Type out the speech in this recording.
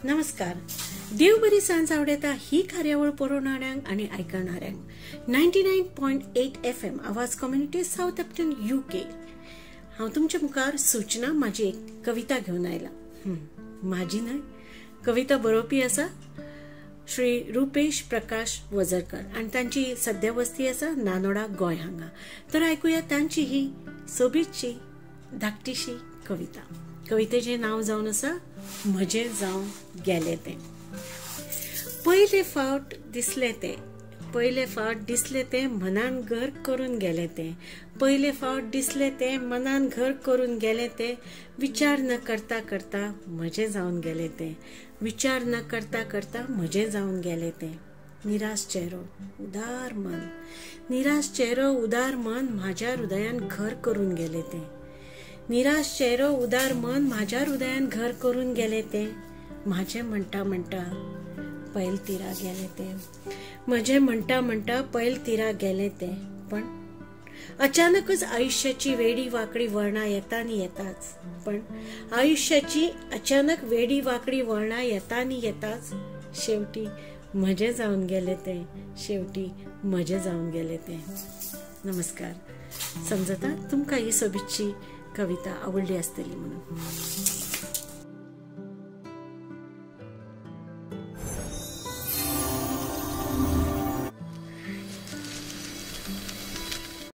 नमस्कार. देव बरी सांज आवडेता ही कार्यावळ पळोवणाऱ्यांक आनी आयकणाऱ्यांक 99.8 FM आवाज कम्युनिटी साउथहॅम्प्टन UK. हांव तुमच्या मुखार सूचना माझी एक कविता घेवन आयला. माझी न्हय, कविता बरोवपी आसा श्री रुपेश प्रकाश वजरकर आनी तांची सद्या वस्ती आसा नानोडा गोंय हांगा. तर आयकुया तांची ही सोबीतशी धाकटीशी कविता. कवितेचें नांव जावन आसा म्हजें जावन गेलें तें. पयले फावट दिसलें तें, पयले फावट दिसलें तें मनान घर करून गेलें तें, पयले फावट दिसलें तें मनान घर करून गेलें तें, विचार न करता करता म्हजें जावन गेलें तें, विचार न करता करता म्हजें जावन गेलें तें. निराश चेहरो उदार मन, निराश चेहरो उदार मन म्हाज्या हृदयान घर करून गेलें तें, निराश चेहरो उदार मन म्हाज्या हृदयान घर करून गेलें तें, म्हाजें म्हणटा म्हणटा पैल तिरा गेलें तें, म्हजें म्हणटा म्हणटा पैल तिरा गेलें तें. पण अचानकच आयुष्याची वेडी वाकडी वळणां येता आनी येताच, पण आयुष्याची अचानक वेडी वाकडी वळणां येता आनी येताच, शेवटी म्हजें जावन गेलें तें, शेवटी म्हजें जावन गेलें तें. नमस्कार. समजता तुमकां ही सोबीतशी कविता आवडली आसतली म्हणून.